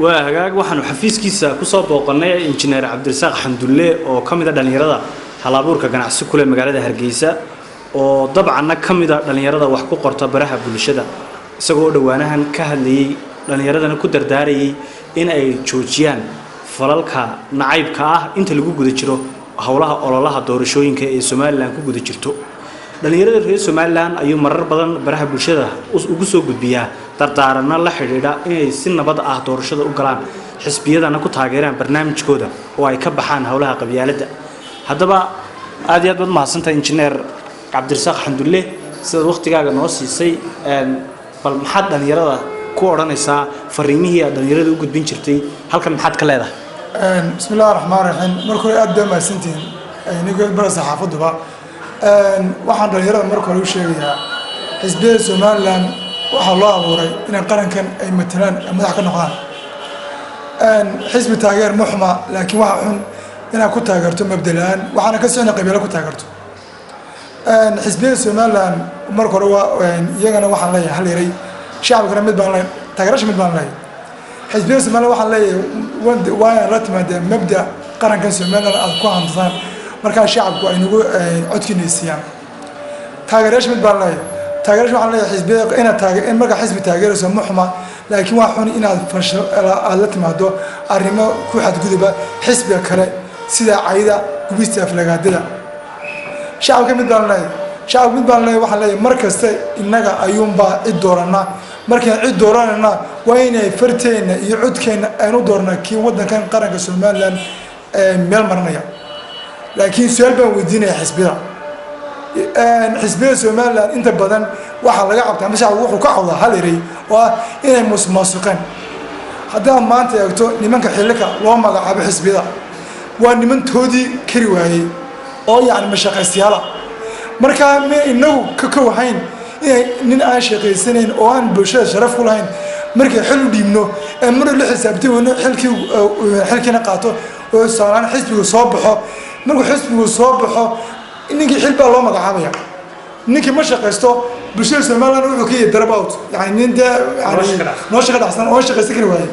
Waa hagaag, waxaanu xafiiskiisa kusoo booqannay injineer Cabdirasaaq Xamdulle oo ka mid a dhallinyarada halabuurka ganacsi kule magaalada Hargeysa, oo dabcanna ka mid a dhallinyarada wax ku qorta baraha bulshada, isagoo dhowaanahan ka hadlayey dhallinyaradana ku dardaarayay in ay joojiyaan falalka nacaybka ah inta lagu guda jiro howlaha ololaha doorashooyinka ee Somalilan ku guda jirto. Dhallinyarada reer Somalilan ayuu marar badan baraha bulshada ugu soo gudbiyaa dardaaranno la xidhiidha inay si nabad ah doorashada u galaan, xisbiyadana ku taageeraan barnaamijkooda oo ay ka baxaan howlaha qabyaaladda. Haddaba aad iyo aad baad mahadsantahay, injineer Cabdirasaaq Xamdulle, sidaad waqtigaaga noo siisay. Bal maxaad dhallinyarada ku odhanaysaa? Fariimihii aad dhallinyarada u gudbin jirtay halkan maxaad ka leedahay? Bismi illahi raxmaan raxiim. Marka hore aad baa mahadsantihiin niga bara saxaafaduba. Waxaan dhalinyarada marka hore u sheegayaa, xisbiyada Somalilan waxaa loo abuuray inay qarankan ay matalaan, ay madax ka noqdaan. Xisbi taageer ma xuma, laakiin waxa xun inaad ku taageerto mabda la-aan, waxaana ka socna qabiilo ku taageerto. Xisbiyada Somalilan marka hore waa iyagana waxaan leeyahay hal yaray, shacabkana mid baan leeyahay, taageerasha mid baan leeyahay. Xisbiyada Somalilan waxaan leeyahay waa inaad la timaadeen mabda qarankan Somalilan aad ku hantasaan, markaa shacabku ay nagu codkiina siiyaan. Taageerayaasha mid baan leeyahay. Taageerayaasha waxaan leeyahay, xisbiyada inaad taage in markaa xisbi taageerayso ma xuma, laakiin waa xun inaad fasho aad la timaado arrimo ku xadguduba xisbiga kale, sida cayda, gubista, aflagaadada. Shacabka mid baan leeyahay. Shacabka mid baan leeyahay. Waxaan leeyahay, mar kasta innaga ayuunbaa cid dooranaa. Markaan cid dooranayna waa inay farteenna iyo codkeenna aynu doornaa kii waddankan qaranka Somalilan meel marinaya. Laakiin su-aal baan weydiinaya xisbiyada. Xisbiyada Somalilan inta badan waxaa laga qabtaa ama shacabku wuxuu ka cawdaa hal erey oo ah inay musuqmaasuqeen. Haddaad maanta eegto nimanka xilika loo magacaabo xisbiyada, waa nimantoodii kari waayey oo yacni mashaqaystayaala. Markaa ma inagu ka kowahayn inay nin aan shaqaysanayn oo aan bulshada sharaf ku lahayn markay xil u dhiibno ee mar la xisaabtay weyno, xilkii xilkiina qaato oo tusaalehaan xisbigu soo baxo? Markuu xisbigu soo baxo, ninkii xil baa loo magacaabaya, ninkii ma shaqaysto, bulshada Somaliland wuxuu ka yahay drop out, yani nin dee yani nolosha ka dhacsan oo shaqaysan kari waayey.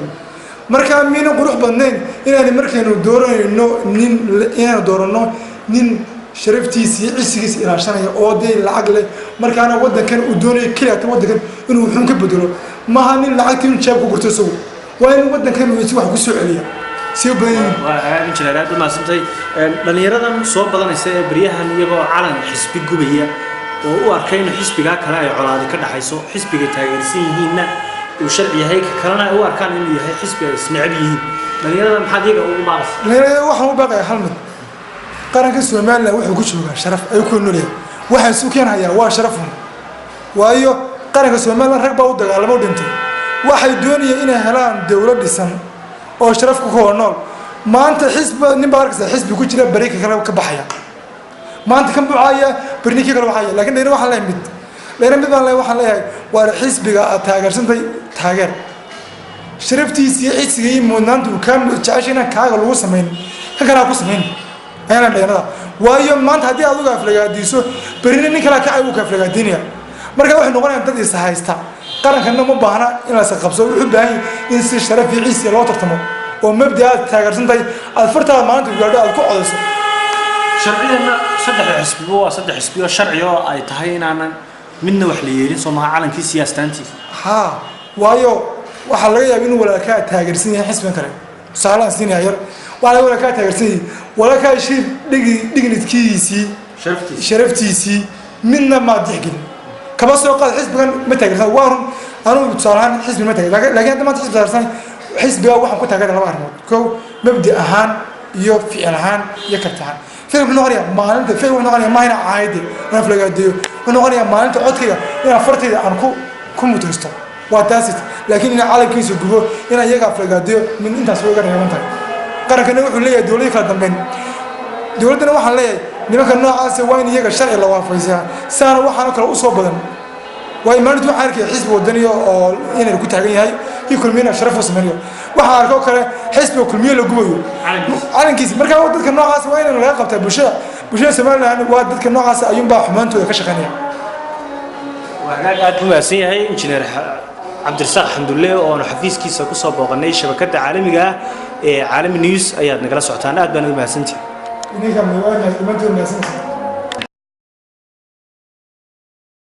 Marka miyna qurux badnayn inaynu markaynu dooranayno nin inaynu dooranno nin sharaftiisa iyo cisigiisa ilaashanaya oo dee lacag leh, markaana waddankan uu doonayo keliya tan waddankan inuu wuxuun ka bedelo? Maaha nin lacagtii inuu jeeb ku gurto isagu, waa in waddankan uu si wax ku soo celiya si u badan yihiin. Waa hagaag, injineer, aad u mahadsantahay. Dhallinyaradan soo badanaysa ee baryahan iyagoo calan xisbi gubaya oo u arkay in xisbigaa kale ay colaadi ka dhaxayso, xisbigay taageersan yihiinna uu sharci yahay, ka kalena ay u arkaan inuu yahay xisbi ay isnecab yihiin, dhallinyarada maxaad iyaga ugu baaqaysa? Dhalinyarada waxaan u baaqaya hal mid. Qaranka Somaliland wuxuu ku joogaa sharaf ayuu ku noolyahay. Waxaan isu keenhayaa waa sharafun, waayo qaranka Somaliland rag baa u dagaalamo, u dhintay. Waxay doonayeen inay helaan dowlad dhisan oo sharaf ku kooba nool. Maanta xisbi nin baa arkaysa xisbi ku jira, beri ka kale ka baxaya, maanta kan buucaaya, berni kii kale baxaya. Laakiin dhalinyaro waxaan leeyahay mid, dhalinyaro mid baan leeyahay. Waxaan leeyahay, waa xisbiga aad taageersantay taageer, sharaftiisa iyo cisiga iyo mudnaanta uu kaa jecesha inaan kaaga lagu samayn kan kalaa ku samayn ayaan dhalinyarada. Waayo maanta haddii aad uga aflagaadiiso, berrina nin kalaa kacay uu ka aflagaadinaya. Marka waxay noqonayaan dad is haysta. Qarankana ma baahna in la isqabso, wuxuu u baahan yahay in si sharaf iyo cisiya loo tartamo oo mabda aad taageersantahay aad fartaada maalinta ku gaadho aad ku codayso. Sharciyanna saddexda xisbiba waa saddex xisbi oo sharci oo ay tahay inaanan midna wax la yeelin, soo maha, calankiisa iyo astaantiisa? Haa, waayo waxaa laga yaaba inuu walaalkaa taageersan yahay xisbigan kale. Tusaaleaan siinaya yar, waxaa laga walaalkaa taageersan yahay, walaalkaa shir dhigi dignity-giisii, sharaftiisa, sharaftiisii midna maad tixgelin. Kaba soo qaad xisbigan ma taageersan, waa run. Anugu tusaale ahaan xisbi ma taageer, laakiin hadda maanta xisbi taageersan, xisbiga waxaan ku taageeray laba arrimood: kow, mabdi ahaan iyo ficil ahaan iyo karti ahaan. Ficil wuxuu noqonayaa maalinta, ficil wuxuu noqonayaa maaha inaan caayde inaan aflagaadeeyo, wuxuu noqonayaa maalinta codkayga inaan fartayda aan ku mutaysto, waa taasit. Laakiin inaan calankiisa gubo, inaan iyaga aflagaadeeyo, mid intaas way iga reeban tahay. Qarankana wuxuu leeyahay dowladii kala dambeyn. Dowladdana waxaan leeyahay, nimanka noocaasa waa in iyaga sharci la waafaysiyaa saana waxaana kale usoo badan. Waayo maalintu waxaan arkaya xisbi wadaniya oo inay ku taagan yahay iyo Kulmiyana sharaf u sameynayo. Waxaan arkoo kale xisbiga Kulmiye la gubayo calankiisa. Marka dadka noocaas waa in laga qabtaa bulshada. Bulshada Somaliland waa dadka noocaas ayuunbaa xumaantooda ka shaqeynaya. Waa hagaag, aad buu mahadsan yahay injineer. Cabdirasaaq Xamdulle oo aanu xafiiskiisa kusoo booqanay. Shabakadda caalamiga ah ee Caalami News ayaad nagala socotaan. Aad baan ugu mahadsantihi. Idinka waa dhimantood mahadsantihiin.